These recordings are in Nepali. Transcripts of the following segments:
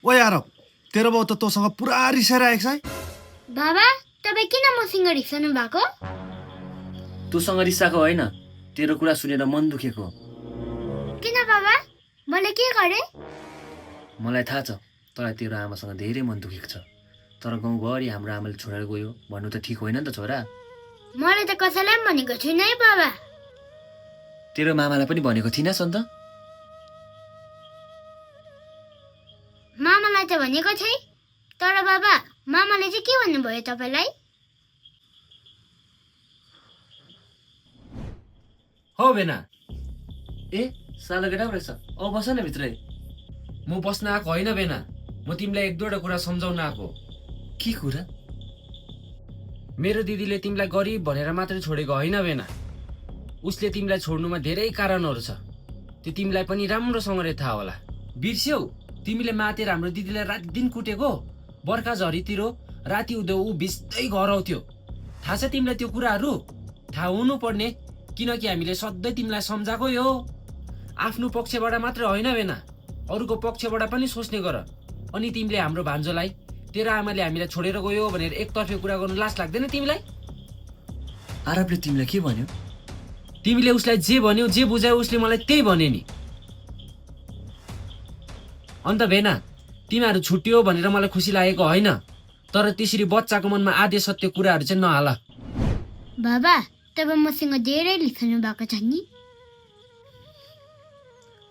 ओ यार तेरो बाउ त तँसँग पुरा रिसाएर आएको छ है। बाबा तपाईँ किन मसँग रिसाउनु भएको? तँसँग रिसाएको होइन, तेरो कुरा सुनेर मन दुखेको। किन बाबा? मैले के गरेँ? मलाई थाहा छ तँलाई तेरो आमासँग धेरै मन दुखेको छ, तर गाउँभरि हाम्रो आमाले छोडेर गयो भन्नु त ठिक होइन नि त छोरा। मैले त कसैलाई पनि भनेको छुइनँ है बाबा। तेरो मामालाई पनि भनेको थिइनस् अन्त? मामालाई त भनेको थिएँ, तर बाबा मामाले चाहिँ के भन्नुभयो तपाईँलाई? हो बेना, ए सालो केटा पो रहेछ, औ बस न भित्रै। म बस्न आएको होइन बेना, म तिमीलाई एक दुईवटा कुरा सम्झाउन आएको। के कुरा? मेरो दिदीले तिमीलाई गरिब भनेर मात्रै छोडेको होइन बेना, उसले तिमीलाई छोड्नुमा धेरै कारणहरू छ। त्यो तिमीलाई पनि राम्रोसँगले थाहा होला। बिर्स्यौ तिमीले मातेर हाम्रो दिदीलाई रात दिन कुटेको? बर्खा झरीतिर राति हुँदो ऊ भिज्दै घर आउँथ्यो। थाहा छ तिमीलाई त्यो कुराहरू? थाहा हुनु पर्ने, किनकि हामीले सधैँ तिमीलाई सम्झाएको यो। आफ्नो पक्षबाट मात्र होइन बेना, अरूको पक्षबाट पनि सोच्ने गर। अनि तिमीले हाम्रो भान्जोलाई तेरो आमाले हामीलाई छोडेर गयो भनेर एकतर्फे कुरा गर्नु लाज लाग्दैन तिमीलाई? आरबले तिमीलाई के भन्यो? तिमीले उसलाई जे भन्यो, जे बुझायो उसले मलाई त्यही भन्यो नि। अन्त भेना, तिमीहरू छुट्टियो भनेर मलाई खुसी लागेको होइन, तर त्यसरी बच्चाको मनमा आधे सत्य कुराहरू चाहिँ नहाल। बाबा तपाईँ मसँग धेरै रिसाउनु भएको छ नि।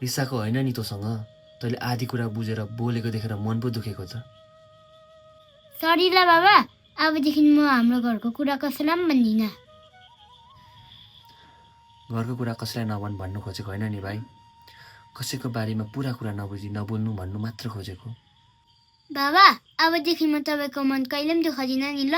रिसाएको होइन नि तँसँग, तैँले आधी कुरा बुझेर बोलेको देखेर मन पो दुखेको छ। सरी ल बाबा, अबदेखि म हाम्रो घरको कुरा कसैलाई पनि भन्दिनँ। घरको कुरा कसैलाई नभन् भन्नु खोजेको होइन नि भाइ, कसैको बारेमा पुरा कुरा नबुझी नबोल्नु भन्नु मात्र खोजेको। बाबा अबदेखि म तपाईँको मन कहिले पनि दुखाउँदिनँ नि ल।